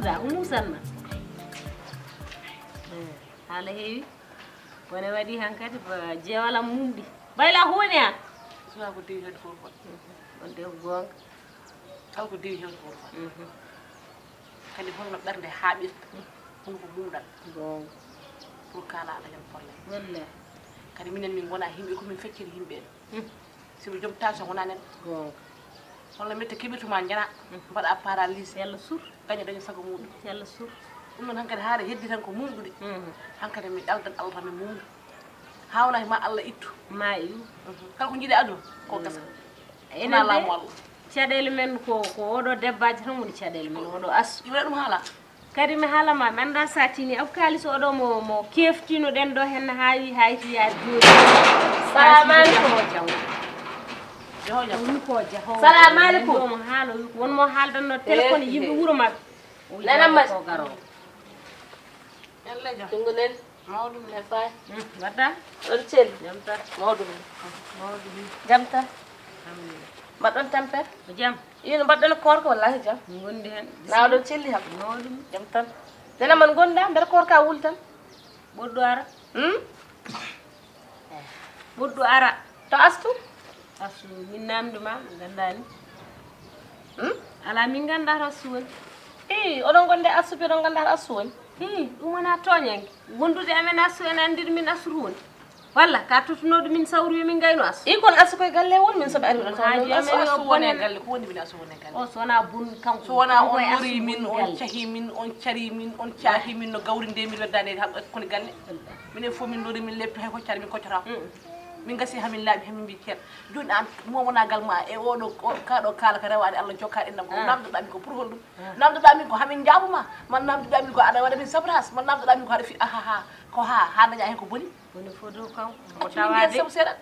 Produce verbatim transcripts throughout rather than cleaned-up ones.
Da, ko musanma. Haala heewi. Wona waɗi hankadi jeewalam mumɗi. Bayla huwoni han. Sona ko dewi hen fof. Wonde ko goonga. Kala ko dewi hen fof. Kadi holno ɓernde haaɓirta? Ɗum ko muɗal. Goonga. Pour kala aɗa hen problème. Wallahi. Kadi minen min ngona yimɓe, ko min feccere yimɓe en. Sibu joom tension wona neɗɗo. Goonga. Walla mette keɓirtuma njana, mbaɗa paralysé. Yalla sur. Gaño daña sago muɗum. Yalla sur. Ɗum noon hankadi haare heddi tan ko mumɗude. Hankadi mi ɗaldan Allah tan mi mumɗo. Hawna ma Allah ittu. Ma iwu. Kala ko jiiɗe aduna ko gasa. Enen laamu Allah. Caɗeele men ko ko oɗo debbaji tan woni caɗeele men oɗo asu. Iwre ɗum haala. Kadi mi haalama mi annda satini aw kaalis oɗo mo mo keftinoɗen ɗo hen haawi hayti yaade joni. Salamu aleykum. Jaho jam. Wi ko jaho. Salamu aleykum. Mo haalo wi ko won mo haaldanno téléphone yimɓe wuro mabɓe. Nanam ma. Ko garo. Yalla jam. Tungu nen. Mawɗum ne faay. Mbaɗɗa? Ɗon cel. Jam tan. Mawɗum ne. Mawɗum ne. Jam tan. Alhamdulillah. Mbaɗɗon tampere? Ko jam. Ino mbaɗɗon koorka wallahi jam. Min gondi hen. Na oɗon celli ham? Mawɗum. Jam tan. Nena man gonda nder koorka wul tan. Ɓoɗɗo ara. Hmm? Ɓoɗɗo ara. To astu? Astu min namdi ma mi gandani. Hmm? Ala min ganda to astu woni. Ii oɗon gonde astu pi oɗon ganda to astu woni. Hi ɗum wona toñange. Wondude amen astu ene anndiri min astu to woni. Walla ka tottunoɗo min sawru yo min ngayno astu. Ii kono astu koye galle won min soɓe ari oɗon tawa haaji amen yo bonen galle ko woni min astu woni galle. O so wona bun kanko so wona on lori min on cahi min on cari min on caahi min no gawri nde min weddani hakko koni galle. Minen fof min lori min leppi hay hoccare min koccata. Min gasi hamin laaɓi hamin mbi ceer. Joni an momonagal ma e oɗo kaɗo kala ka rewaɗe Allah jokka enɗam ko namdoɗa min ko pour holɗum? Namdoɗa min ko hamin jaabuma? Man namdoɗa min ko aɗa waɗa min sabras man namdoɗa min ko aɗa fi ahaha ko ha ha daña hen ko boni? Woni foto kanko ko tawade sabu seeɗa.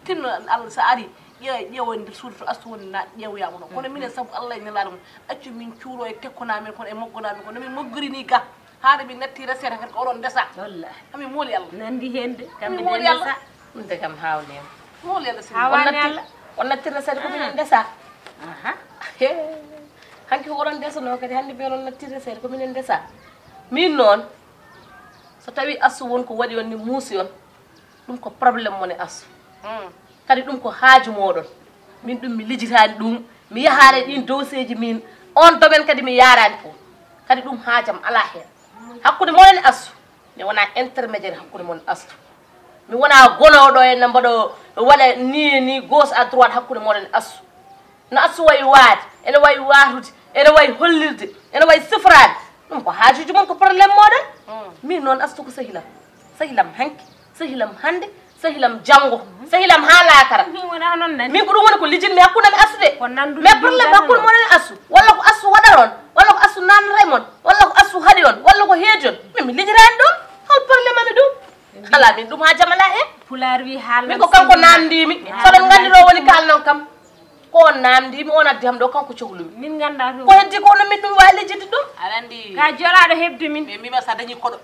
Tinno Allah so ari ƴeewa ƴeewa nder suudu to astu woni na ƴeewoyama ɗon kono minen sabu Allah e nelaɗo mum accu min cuuro e tekkona men kono e moggona men kono min moggori ni ga. Haade min natti resere kadi ko oɗon ndesa. Wallahi. Ami mooli Allah. Nandi hende kamɓe de ndesa. Ɗum de kam haawnima. Mooli Allah sini. Hawani Allah. On natti resere ko min ndesa. Aha. Hanki ko oɗon ndesano kadi hande mbiyon on natti resere ko min ndesa. Min noon so tawi asu won ko waɗi on ni muusi on. Ɗum ko problème mon e asu. Kadi ɗum ko haaju moɗon. Min ɗum mi lijitani ɗum mi yahani ɗin dowseji min on domaine kadi mi yarani ko. Kadi ɗum haajam ala hen. Hakkude moɗon e asu. Mi wona intermédiaire hakkude mon astu. Mi wona gonoɗo en no mbaɗo waɗa ni ni gauche à droite hakkude moɗon astu. No astu wayi waade ene wayi watude ene wayi hollirde ene wayi sifraade. Ɗum ko haajuji mon ko problème moɗon. Min noon astu ko sahilam. Sahilam hanki sahilam hande sahilam janngo. Sahilam ha lakara. Min wona noon nani. Min ko ɗum woni ko lijinmi hakkudam e astu de. Ko nandu mais problème hakkude moɗon e astu walla ko astu waɗata on walla ko astu nanata e mon walla ko astu haɗi on walla ko heedi on. Min mi lijirani ɗum. Hol problème ami ɗum? Ala min ɗum ha jamala he. Pulaar wi haal min ko kanko namdimi. Soɗon gandi ɗo woni kalnon kam. Ko on namdimi on addi ham ɗo kanko cohlumi. Min ganda to ko heddi ko ono min ɗum wawi lijjide ɗum. Aɗa andi ka jolaɗo hebde min ɓe mbima sa dañi koɗo.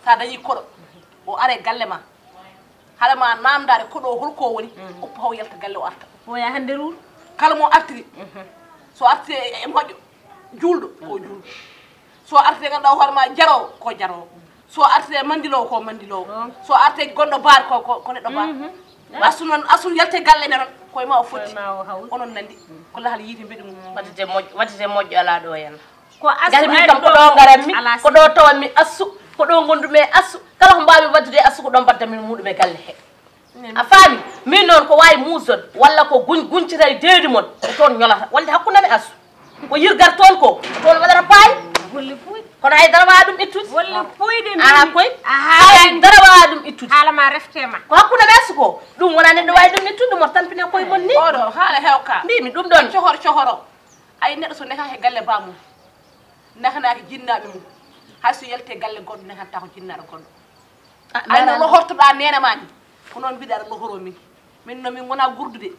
Sa dañi koɗo o are galle ma. Haɗa ma namdade koɗo holko woni. Uppa haw yalta galle o arta. O yaha nder wuro. Kala mo artiri so artiri e moƴƴo julɗo ko julɗo. So artiri ganduɗa hoore ma jarowo ko jarowo. So artiri mandilowo ko mandilowo. So artiri gonɗo baar ko ko neɗɗo baar. Asu noon asu yalte galle ne noon koye ma o fotti. Onon nandi ko lahal yiiti mbeɗi mum. Waɗde moƴƴo waɗde moƴƴo ala ɗo henna. Ko asu gati min kam ko ɗo garanmi ko ɗo tawanmi asu ko ɗo gondumi e asu. Kala ko mbawmi waddude e asu ko ɗo mbaddanmi muɗum e galle he. A faami min noon ko waawi muusde walla ko guñ guñcita e deedi mon ko toon ñolata wonde hakkunde am e asu. Ko yirgar toon ko ko toon waɗata paay. Golle puuyɗe kono hay dara waawa ɗum ittude. Golle puuyɗe aha koy hay dara waawa ɗum ittude. Haala ma reftema ko hakkunde am e asu ko ɗum wona neɗɗo waawi ɗum ittude ɗum oto tampine koye mon ni. Oɗo haala hewka mbimi ɗum ɗon cohor cohoro. Ay neɗɗo so neka he galle bamum nekanaki jinnaɓe mum hay so yalte galle goɗɗo nekanta ko jinnaɗo goɗɗo. Ay no lohortoɗa nene ma ni ko noon mbiɗa aɗa lohoro min. Min no min gona gurdude.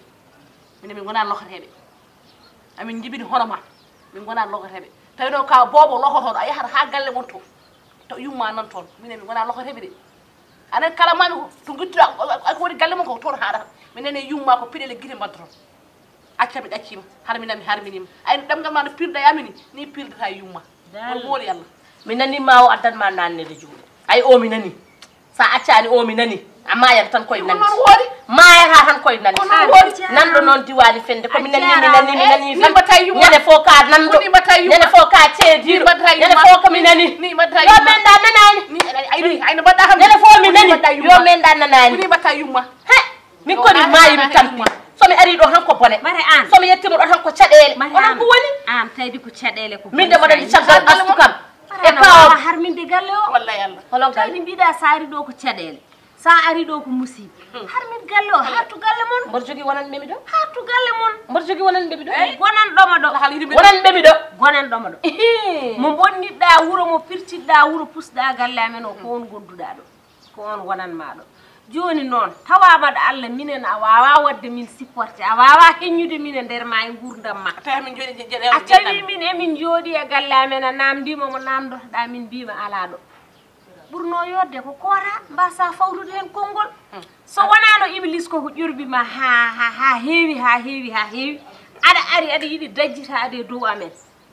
Minen min gona lohoreɓe. Amin jibini hono ma. Min gona lohoreɓe. Tawi ɗo ka bobo lohotoɗo a yahata ha galle mon to. To yumma nan toon minen min gona lohoreɓe de. Anen kala mami ko to gittuɗa ko woni galle mon ko toon haɗata. Minen e yumma ko piɗele gite mbaddoton. Acca mi ɗaccima harminami harminima. Ay ɗemgal ma no pirda yamini ni pirdata yumma. On mooli Allah. Mi nani ma o addan ma nannede juuɗe. Ay o mi nani. Sa accani o mi nani. A mayata tan koye nande. Mayata tan koye nande. Nanɗo noon diwali fende ko mi nani mi nani mi nani tan. Ñande fo ka nanɗo. Ñande fo ka ceediɗo. Ñande fo ko mi nani. Yo men da nanani. Ñande fo mi nani. Yo men da nanani. He. Min ko mi maayi mi tampi. So mi ari ɗo tan ko bone. Mare an. So mi yettimo ɗo tan ko caɗeele. Onon ko woni? An taydi ko caɗeele ko. Min de mboɗo ndi caggal astu kam. E kawo. Har min de galle o. Wallahi Allah. Holon galle? Taydi mbiɗa sa ari ɗo ko caɗeele. Sa ari ɗo ko musiba. Har min galle o, har to galle mon. Mboɗo jogi wonan ɓe mi ɗo? Har to galle mon. Mboɗo jogi wonan ɓe mi ɗo? Gonan ɗoma ɗo. Wonan ɓe mi ɗo? Gonan ɗoma ɗo. Mo bonniɗɗa wuro mo pirtiɗɗa wuro pusɗa galle amen o ko on gonduɗa ɗo. Ko on wonanmaa ɗo. Jooni noon, tawaama ɗo Allah, minen a waawaa waɗde min supporté, a waawaa heññude min e nder ma e nguurndam ma. A tawi min jooɗi je- je- A tawi min emin njooɗi e galle amen, a naamndiima mo naamndotoɗaa min mbiima alaa ɗo. Ɓurnoo yooɗde ko koora, mbaasaa fawrude heen konngol. So wonaano Iblis ko ko ƴurbi ma haa haa haa heewi haa heewi haa heewi, aɗa ari aɗa yiɗi dajjitaade e dow amen.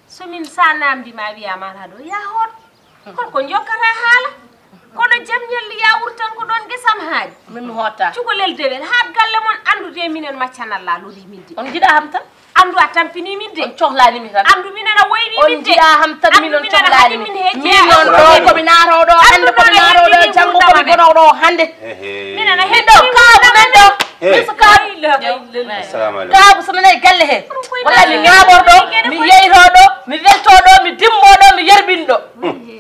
So min sa naamndi ma wiya ma alaa ɗo ya hoot. Kono ko jokkata haala. Kono jam ñalli ya wurtan ko ɗon gesam haaji. Min mi hoota. Cukalel dewel haat galle mon anndude minen maccanalla lori min de. On jiɗa ham tan? Anndu a tampini min de. On cohlani mi tan. Anndu minen a woyni min de. On jiɗa ham tan min on cohlani mi. Min on ɗo ko mi naaro ɗo hande ko mi naaro ɗo janngo ko mi gono ɗo hande. Minen a heddi ɗo kaabu men ɗo. Min so kaabu. Assalamu alaikum. Kaabu so nanay galle he. Wala mi ñaaɓor ɗo, mi yeyto ɗo, mi welto ɗo, mi dimmo ɗo, mi yerbin ɗo.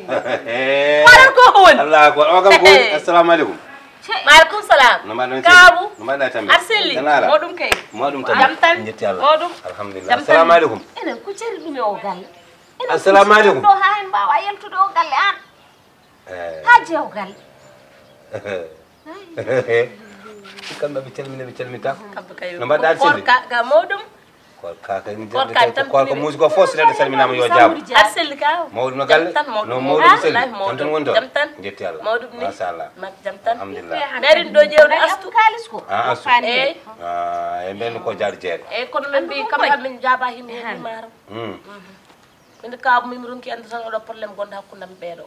Haran ko ko woni? Allah akbar. O kam ko woni? Assalamu alaikum. Maaleykum salam. No mbaɗɗon? Kaabu. No mbaɗɗa tammi? Arseli. Moɗum kay. Moɗum tammi. Jam tan. Jetti Allah. Moɗum. Alhamdulillah. Assalamu alaikum. Enen ko cari ɗum e o galle. Assalamu alaikum. Ɗo ha en mbawa yaltude o galle an. Eh. Ha jeew galle. Kamɓe ɓe calmina ɓe calmita. Kamɓe kay. No mbaɗɗa Arseli? Korka ga moɗum. Korka kay ni. Korka tan. Korka musi ko fof si neɗɗo salminama yo jaabo. Arseli ka. Mawɗum no galle? No mawɗum seli? Jam tan woni toon? Jam tan. Jetti Allah. Mawɗum ni? Machallah. Jam tan. Alhamdulillah. Merin ɗo ƴewde astu. Kalis ko. Ah, astu. Eyi. Ah, e mben ko jaar jeere. Eyi kono min mbi kam min jaaba himɓe ni maro. Hmm. Min ka min ronki ande tan oɗo problème gonɗo hakkunde am ɓeeɗo.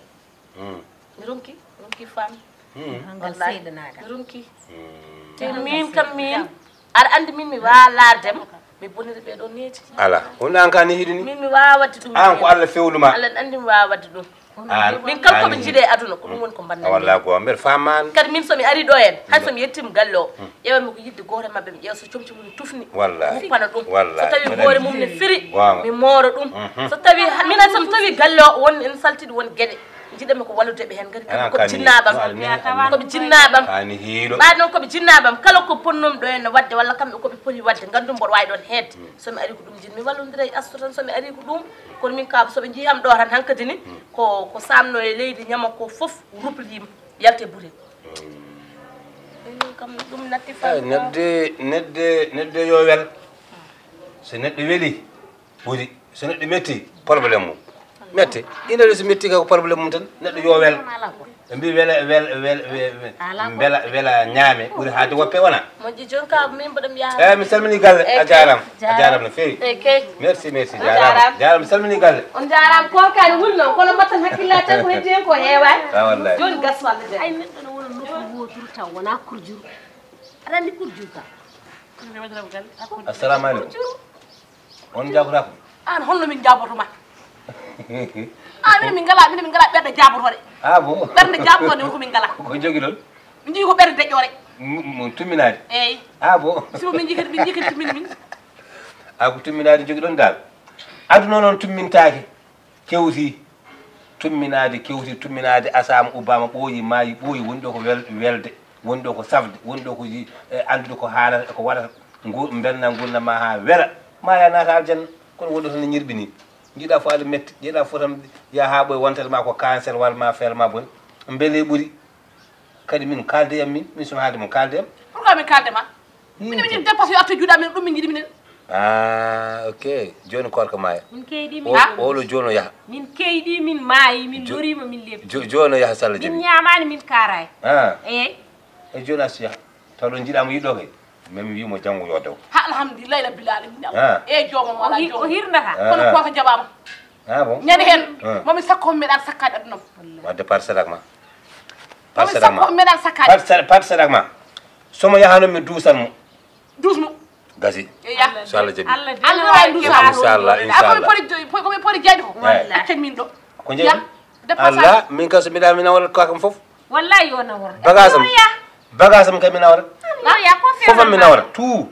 Hmm. Mi ronki, ronki femme. Hmm. Wallahi. Mi ronki. Hmm. Te min kam min, aɗa andi min mi wawa laardem, mi boniri ɓeeɗo neeti. Ala, on an ka ni hiɗini? Min mi wawa wadde ɗum. An ko Allah fewluma. Allah andi mi wawa wadde ɗum. An. Min kala ko ɓe jiiɗe e aduna ko ɗum woni ko mbannan. Wallahi ko mbeɗa faman. Kadi min so mi ari ɗo en, hay so mi yettima galle o, ƴeewanmi ko yidde gooto e maɓɓe, mi ƴeewa so comci mum tufni, wallahi, mi wuppana ɗum. Wallahi. So tawi hoore mum ne firi, mi mooro ɗum. So tawi ha- minen so mi tawi galle o won en saltiɗi won geɗe, jiɗanmi ko wallude ɓe heen, ngari kamɓe koɓe jinnaaɓam. Koɓe jinnaaɓam. Kaani hiilo. Ɓaade noon koɓe jinnaaɓam, kala ko ponnomi ɗo en no waɗde walla kamɓe koɓe poti waɗde, nganndu mboɗo waawi ɗoon heedde. So mi ari ko ɗum jiɗmi wallondira e astu tan, so mi ari ko ɗum. Kono min kaa so ɓe njiyam ɗo tan hankadi ni, ko ko saamno e leydi ñama ko fof rupliima. Yalte bure. Ɗum kam ɗum natti. Eyi, neɗɗo neɗɗo neɗɗo yo wel. So neɗɗo weli ɓuri, so neɗɗo metti, problème mum metti. Ina so metti ka ko problème mum tan, neɗɗo yo wel. Ɓe mbi wela wel wel wel- wela wela ñaame ɓuri haade woppe wona. Moƴƴi jooni ka min mboɗo mi yaha. Eyi, mi salmini galle. A jaarama. A jaarama no feewi. Merci, merci. Jaarama. Jaarama, mi salmini galle. On jaarama. Korka ne wuli noon kono mbatten hakkillaji tan ko heddi hen ko heewani. Ah, wallahi. Jooni gas walla jaari. Ay neɗɗo no wona nokku woturu taw wona kurjuru. Aɗa andi kurjuru ka? Assalamu alaikum. On jaabotako? An holno min jaabotoma? Ah, min min ngala, min min ngala ɓerɗe jaabotore. Ah bon? Ɓerɗe jaabotore ko min ngala. Ko jogi ɗon? Min jogii ko ɓerɗe deƴƴoore. Mo tumminaade? Eyi. Ah bon? Simo min jikati min jikati min min. Ah, ko tumminaade jogi ɗon dal. Aduna noon tummintaake. Kewti. Tumminaade kewti, tumminaade asaama, ubbaama, ɓooyi, maayi, ɓooyi, woni ɗo ko wel- welde, woni ɗo ko safde, woni ɗo ko yi- e anndude ko haalata e ko waɗata. Ngu- mbelna nguurndam ma haa wela, ma yaa naata aljanna. Kono woni ɗo tan ne ñirɓini. Njiɗa fof aɗa metti, njiɗa fof tan yaa haa ɓooy wontere ma ko cancer walla ma feere ma boni. Mbele ɓuri. Kadi min kaalde yam min, min somi haalde mon kaalde yam. Pourquoi min kaalde ma? Minen min jiɗi dépassé yo artu juuɗe amen ɗum min jiɗi minen. Ah, ok. Jooni korka maaya. Min keyɗi min. O- olo jooni o yaha. Min keyɗi min maayi min loriima min leɓi. Jo- jooni o yaha salla jaɓi. Min ñaamaani min kaaraay. Ah. Eyi. E jooni astu yaha. Taw ɗon jiɗaama yiɗɗo kay. Min mi wiimo janngo yo daw. Ha alhamdulillahi rabbil alamin. Ah. E joomam wala joomam. O hirnata. Kono korka jaɓaama. Ah bon? Ñande heen, momi sakko mi meeɗaano sakkaade aduna am. Wadde parcelle ak ma. Momi sakko mi meeɗaano sakkaade. Parcelle, parcelle ak ma. Somo yahano mi duusan mo. Duus mo. Gasi. Ya. So Allah jaɓi. Allah waɗa duus. Inchallah, inchallah. Komi pori komi pori jeyde ko. Eh. Accen min ɗo. Ko jeeyi? Dépasse. Allah, min kam so mbiɗa mi nawal kaka fof. Wallahi yo nawor. Bagage am. Bagage am kay mi nawal. Lawya ko Fof am mi nawal. Tout.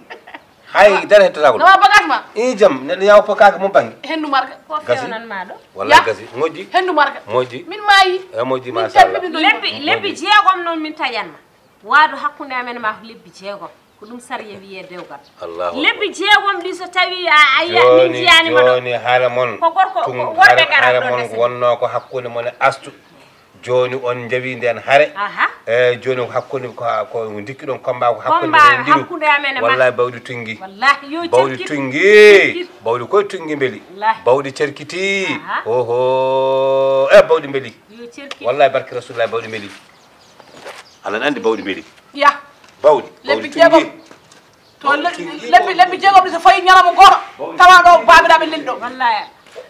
Hay dara hettata ko. Nawa bagage ma. I jam, neɗɗo yawa po kaka mo bangi. Hendu marga. Ko Gasi. Fewnan ma ɗo. Wallahi gasi. Moƴƴi. Hendu marga. Moƴƴi. Min maayi. E moƴƴi Min machallah. Lebbi ɗo. Lebbi lebbi jeegom noon min taƴan ma. Waadu hakkunde amen ma lebbi jeegom. Ko ɗum sariya wiyee dewgal. Allahu Lebbi jeegom ɗi so tawi a a yiya min Joni, jiyani ma ɗo. Joni hare mon. Ko gorko Tun ko worɓe hare, garan hare ɗo mon gasini. Wonno ko hakkunde mon e astu. Joni on jawi nden hare. Aha. E joni ko hakkunde ko ko dikki ɗon combat ko hakkunde Combat mon ndiru. Hakkunde amen e ma. Wallahi bawdi tungi. Wallahi yo Bawdi cerkit. Tungi. Bawdi koy tungi mbeli. Wallahi. Bawdi cerkiti. Aha. Oho. E bawdi mbeli. Yo cerkit. Wallahi barke rasulullah bawdi mbeli. Allah andi bawdi mbeli. Ya. Bawdi. Lebbi Bawdi jeegom. Tungi. To le- lebbi lebbi jeegom ɗi so fayi ñalawma gooto tawa ɗo baabiraaɓe lelɗo. Wallahi.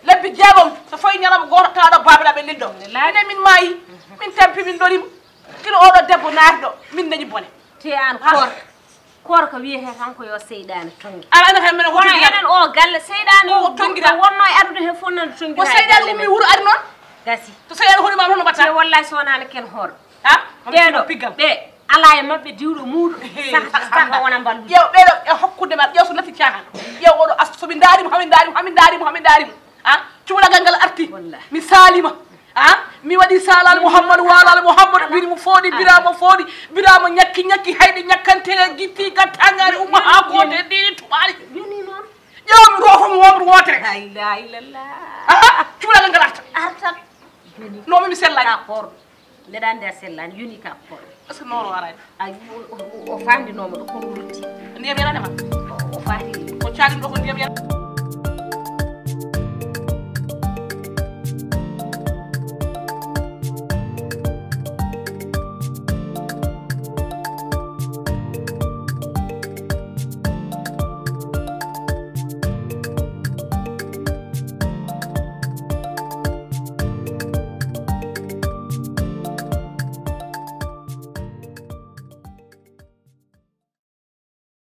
Lebbi jeegom so fayi ñalawma gooto tawa ɗo baabiraaɓe lelɗo. Minen min maayi. Min tampi min dorima. Kino oɗo debbo naati ɗo min dañi bone. Te an koor koor ko wiyete tan ko yo seyɗaane tongi. Ala ene hay minen ko Kono tongira. Enen o galle seyɗaane Ko tongira. Wonno e adude he fof nan tongira. Ko seyɗaane ummi wuro ari noon. Gasi. To seyɗaane hoɗi ma noon no Te mbatta. Wallahi so wonani ken hoor. Ha? Ɓeɗo Piggal. Ɓe ala e maɓɓe diwɗo muuɗo. Saka saka wona mballu. Ƴeew ɓeɗo e hokkude ma ƴeew so natti caahan. Ƴeew oɗo asto somi ndaarimo hamin ndaarimo hamin ndaarimo hamin ndaarimo. Ha? Cuɓalagal ngal arti. Wallahi. Mi saalima. Ha? Mi waɗi saalal Muhammadu waalal Muhammadu mbini mo fooɗi birama fooɗi birama ñakki ñakki hayɗe ñakkante gitti gattangare umma ha goote ndini tuɓaali. Yoni noon. Ƴeewmi roofo mo wonɓe wootere. La ilaha illallah. Ha? Cuɓalagal ngal arta. Artat. Nomi mi sellani. Ka koor. Mbeɗa andi a sellani yoni ka koor. Est-ce que noon o arani? A o- o- o fandinoma ɗo kono lutti. Ndiyam yarani ma. O fati. Ko caɗim ɗo ko ndiyam yarani.